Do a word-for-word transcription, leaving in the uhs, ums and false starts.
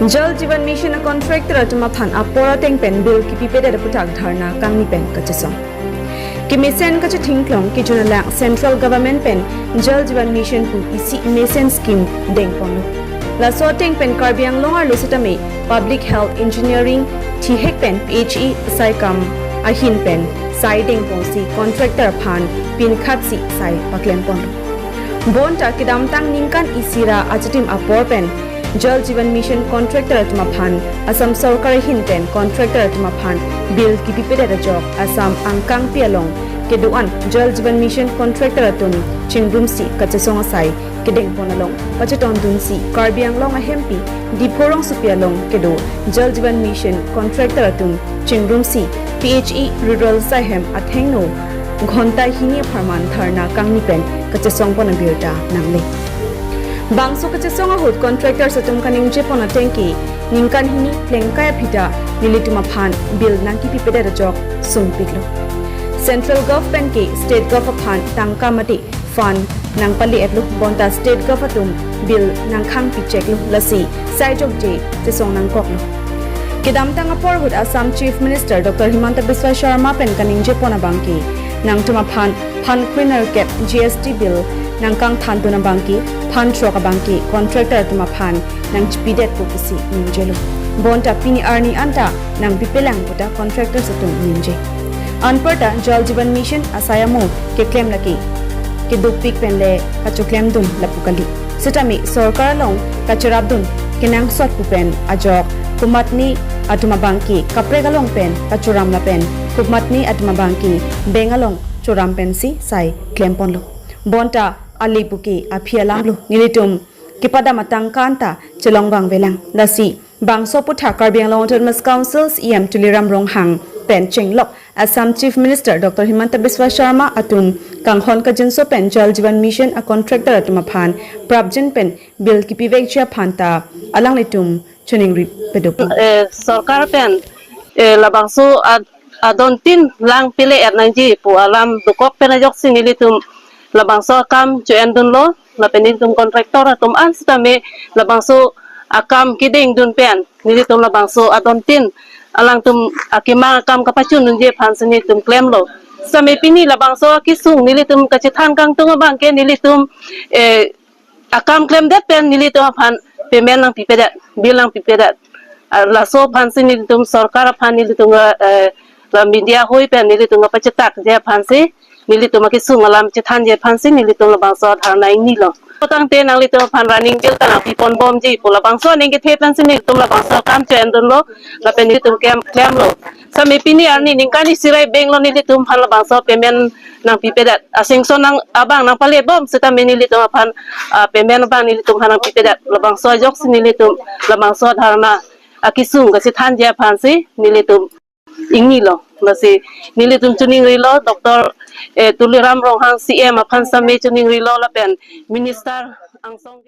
Jal Jeevan Mission a contractor atum aphan apor ateng pen bill kipipedet aputhak dharna kangni pen kachesong. Kemesen kachethingklong kejun alang Central Government pen Jal Jeevan Mission pu isi mesen scheme dengponlo. Laso ateng pen Karbi Anglong arlo setame Public Health Engineering thihek pen P H E asai akam ahin pen sai dengponsi contractor aphan pinkhatsi sai paklemponlo. Bonta kedamtang ningkan isi ra achitim apor pen Jal Jeevan Mission contractor atum aphan Assam Sorkar ahin pen contractor atum aphan bill kipipedet ajok Assam angkangpi along kedo-an Jal Jeevan Mission contractor atum chingrumsi kachesong asai kedengpon along pachetondunsi Karbi Anglong ahempi Diphu rongsopi along kedo Jal Jeevan Mission contractor atum chingrumsi P H E rural asai hem athengno ghonta hini apharman dharna kangni pen kachesongpon abirta nangle. Bangso kachesong ahut contractors atum kaningjepon ateng ke ningkan hini plengkai aphi ta nelitum aphan bill nangkipipedet ajok sungpiklo. Central Gov pen ke State Gov aphan tangka mate fund nangpali-etlo, bonta State Gov atum bill nangkhangpicheklo, lasi sai jokje chesong nangkoklo. Kedamtang apor ahut Assam Chief Minister Doctor Himanta Biswa Sarma pen kaningjepon abang ke nangtum aphan phan kre nerkep G S T bill nangkangthandun abang ke phan throk abang ke contractor atum aphan nangchipidetpo pusi ningjelo. Bonta pini arni anta nangpipelang puta contractors atum ningje. Anparta Jal Jeevan Mission asai amo keklem lake kedukpik pen le kachoklemdun lapu kali. Setame sorkar along kacherapdun kenangsot pu pen ajok komatne atum abang ke kaprek along pen kachoram lapen komatne atum abang ke bank along choram pensi sai klemponlo. Bonta ale pu ke aphi alamlo, nelitum kepadam atangka anta chelongvangvelang. Lasi bangso aputhak Karbi Anglong Autonomous Council C E M Tuliram Ronghang pen chenglok Assam Chief Minister Doctor Himanta Biswa Sarma atum kanghon kajinso pen Jal Jeevan Mission a contractor atum aphan prapjin pen bill kipivekji aphan ta alanglitum choningri pedopo. Eh, sorkar pen, eh, labangso ad-, adontin lang pile-et nangji pu alam dokok pen ajoksi nelitum labangso akam cho-endunlo, lapen nelitum contractor atum an setame labangso akam kedengdun pen nelitum labangso adontin alangtum akemang akam kapachundunji aphansi nelitum klemlo. Setame pini labangso akesung nelitum kachethan kangtung abang ke nelitum, eh, akam klemdet pen nelitum aphan payment nangpipedet, bill nangpipedet. Ah, laso aphansi nelitum sorkar aphan nelitum, eh, la media hoi pen nelitum kapachethakji aphansi nelitum akesung alam chethanji aphansi nelitum labangso dharna ingnilo. Tangte nanglitum aphan running bill ta nangpiponbomji pu labangso aning kethe pensi nelitum labangso akam cho-endunlo, lapen nelitum klem, klemlo. Setame pini arni ningkan isi ra benglo nelitum aphan labangso payment nangpipedet. A-sanction nang abang nangpalebom setame nelitum aphan, ah, payment abang nelitum aphan nangpipedet. Labangso ajoksi nelitum labangso dharna akesung kachethanji aphansi nelitum ingnilo. Lasi nelitum choningrilo Doctor, eh, Tuliram Ronghang C E M aphan setame choningrilo lapen Minister angsong